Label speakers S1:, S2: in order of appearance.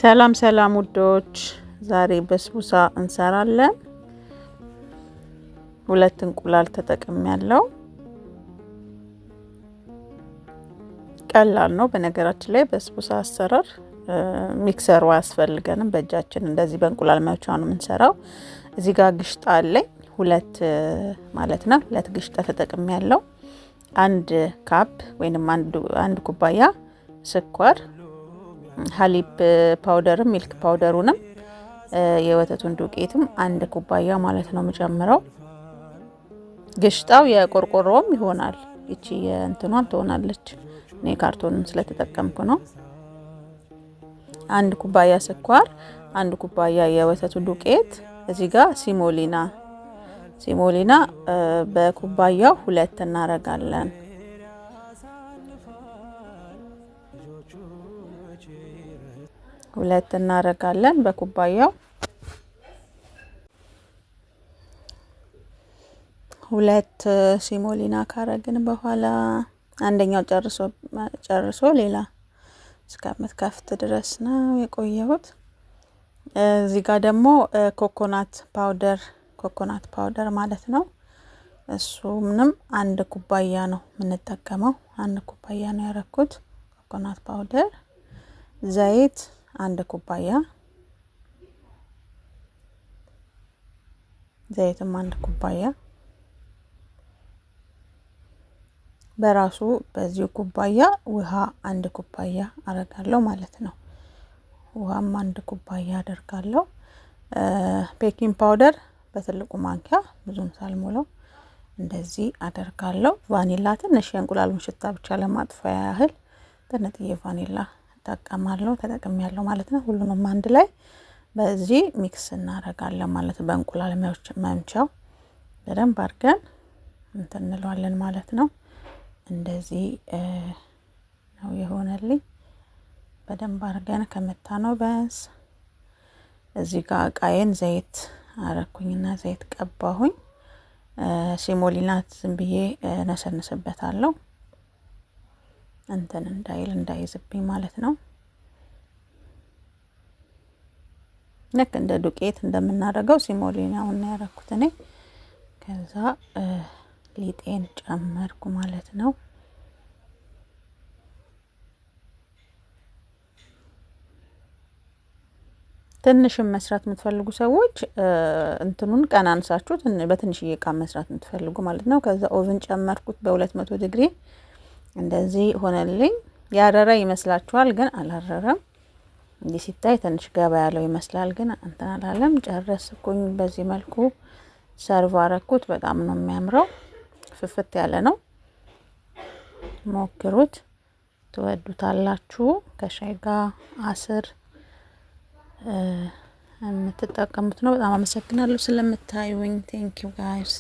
S1: ሰላም ሰላም ውዶች፣ ዛሬ በስቡሳ እንሰራለን። ሁለት እንቁላል ተጠቅሜያለሁ። ቀላል ነው። በነገራችን ላይ በስቡሳ አሰራር mixer ኡ አያስፈልገንም። በእጃችን እንደዚህ በእንቁላል መምቻ ነው የምንሰራው። እዚህ ጋር ግሽጣ አለኝ፣ ሁለት ማለት ነው። ሁለት ግሽጣ ተጠቅሜያለሁ። አንድ cup ወይንም አንድ ኩባያ ስኳር፣ حليب powder ም milk powder ኡንም የወተቱን ዱቄትም አንድ ኩባያ ማለት ነው የምጨምረው። ግሽጣው የቆርቆሮውም ይሆናል። ይቺ የእንትኗም ትሆናለች። እኔ ካርቶንም ስለተጠቀምኩ ነው። አንድ ኩባያ ስኳር፣ አንድ ኩባያ የወተቱ ዱቄት። እዚህ ጋር semolina፣ semolina በኩባያው ሁለት እናረጋለን። ሁለት እናረጋለን በኩባያው፣ ሁለት semolina ካረግን በኋላ አንደኛው ጨርሶ ጨርሶ ሌላ እስከምትከፍት ድረስ ነው የቆየሁት። እዚህ ጋር ደግሞ coconut powder፣ coconut powder ማለት ነው። እሱንም አንድ ኩባያ ነው የምንጠቀመው። አንድ ኩባያ ነው ያረኩት coconut powder። ዘይት አንድ ኩባያ፣ ዘይትም አንድ ኩባያ፣ በራሱ በዚሁ ኩባያ ውሃ አንድ ኩባያ አረጋለሁ ማለት ነው። ውሃም አንድ ኩባያ አደርጋለሁ። Baking powder በትልቁ ማንኪያ ብዙም ሳልሞላው እንደዚህ አደርጋለሁ። ቫኒላ ትንሽ የእንቁላሉን ሽታ ብቻ ለማጥፋያ ያህል ትንጥዬ ቫኒላ እጠቀማለሁ፣ ተጠቅሜያለሁ ማለት ነው። ሁሉንም አንድ ላይ በዚህ mix እናደርጋለን ማለት በእንቁላል መምቻው በደንብ አድርገን እንትን እንለዋለን ማለት ነው። እንደዚህ ነው የሆነልኝ። በደንብ አድርገን ከመታነው ቢያንስ፣ እዚህ ጋር እቃዬን ዘይት አረኩኝና ዘይት ቀባሁኝ። Semolina ዝም ብዬ ነሰንስበታለሁ እንትን እንዳይል፣ እንዳይዝብኝ ማለት ነው። ልክ እንደ ዱቄት እንደምናደርገው semolina ውን ነው ያረኩት እኔ። ከዛ ሊጤን ጨመርኩ ማለት ነው። ትንሽም መስራት የምትፈልጉ ሰዎች እንትኑን ቀናንሳችሁ በትንሽዬ እቃ መስራት የምትፈልጉ ማለት ነው። ከዛ oven ጨመርኩት በ200 ዲግሪ፣ እንደዚህ ሆነልኝ። ያረረ ይመስላችኋል፣ ግን አላረረም። እንዲህ ሲታይ ትንሽ ገባ ያለው ይመስላል፣ ግን እንትን አላለም። ጨረስኩኝ። በዚህ መልኩ serve አረኩት። በጣም ነው የሚያምረው። ፍፍት ያለ ነው። ሞክሩት፣ ትወዱታላችሁ። ከሻይ ጋር አስር የምትጠቀሙት ነው። በጣም አመሰግናለሁ ስለምታዩኝ። Thank you guys.